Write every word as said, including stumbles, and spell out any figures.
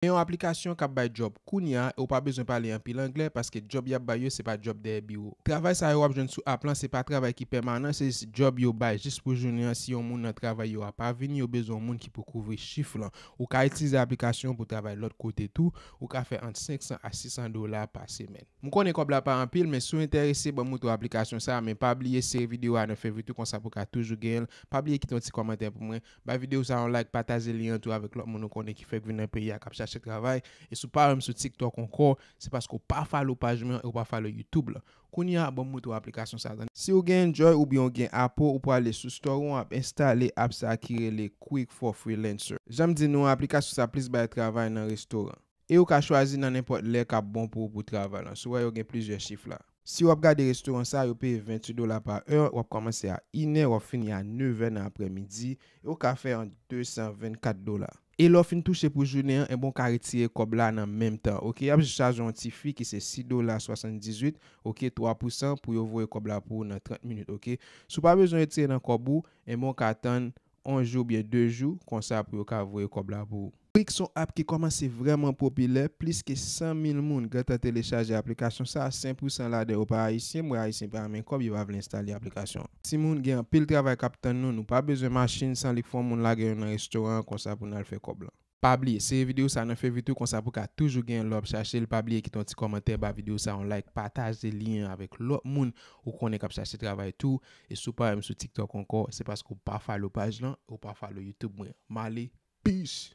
Men yon aplikasyon k ap bay djòb kounye a, e w pa bezwen pale anpil anglè, paske djòb y ap bay yo, se pa djòb dèyè biwo. Travay sa yo w ap jwenn sou app lan, se pa travay ki pèmanan, se jis djòb yo bay jis pou jounen an. Si yon moun nan travay yo a pa vini, yo bezwen yon moun ki pou kouvri chif lan. Ou ka itilize aplikasyon pou travay lòt kote tou, ou ka fè ant senk san a sis san dola pa semèn. M konnen kòb la pa anpil, men si w enterese, ban m montre w aplikasyon sa a, men pa bliye sere videyo a nan fevri tou, konsa pou w ka toujou genyen l. Pa bliye kite yon ti kòmantè pou mwen. Bay videyo sa a yon like, pataje lyen an tou avèk lòt moun ou konnen ki fèk vin nan peyi a, k ap chache travay. E si w pa wè m sou TikTok ankò, se paske w pa follow paj mwen e w pa follow YouTube la. Kounye a, ban m montre w aplikasyon sa a. Si w gen Android oubyen w gen Apple, ou prale sou Store ou, w ap enstale app sa a ki rele Quick for Freelancer. Jan m di nou an, aplikasyon sa a plis bay travay nan restoran. E ou ka chwazi nan nenpòt lè k ap bon pou ou pou travay lan. Si w wè, yo gen plizyè chif la. Si w ap gade restoran sa a, yo peye venntuit dola pa è, w ap kòmanse a inè, w ap fini a nevè nan aprèmidi, e ou ka fè ant de san vennkat dola. E lè w fin touche pou jounen an, enben w ka retire kòb la nan menm tan, oke? Y ap jis chaje yon ti fi ki se sis dola swasanndizuit, oke, twa pousan pou yo voye kòb la pou ou nan trant minit, oke? Si w pa bezwen retire nan kòb ou, enben w ka tann yon jou oubyen de jou, konsa pou yo ka voye kòb la pou ou. Quick se yon app ki kòmanse vrèman popilè, plis ke san mil moun gentan telechaje aplikasyon sa a, senk pousan ladan yo pa ayisyen, m wè ayisyen pa renmen kòb, yo pa vle enstale aplikasyon an. Timoun, gen anpil travay k ap tann nou, nou pa bezwen machin, san lik fò moun lage yo nan restoran an konsa pou n al fè kòb lan. Pa bliye, sere videyo sa a nan fevri tou, konsa pou w ka toujou genyen lè w ap chache l. Pa bliye kite yon ti kòmantè, ba videyo sa a yon like, pataje lyen an avèk lòt moun ou konnen k ap chache travay tou. E si w pa wè m sou TikTok ankò, se paske w pa follow paj lan, ou pa follow YouTube mwen. M ale, peace!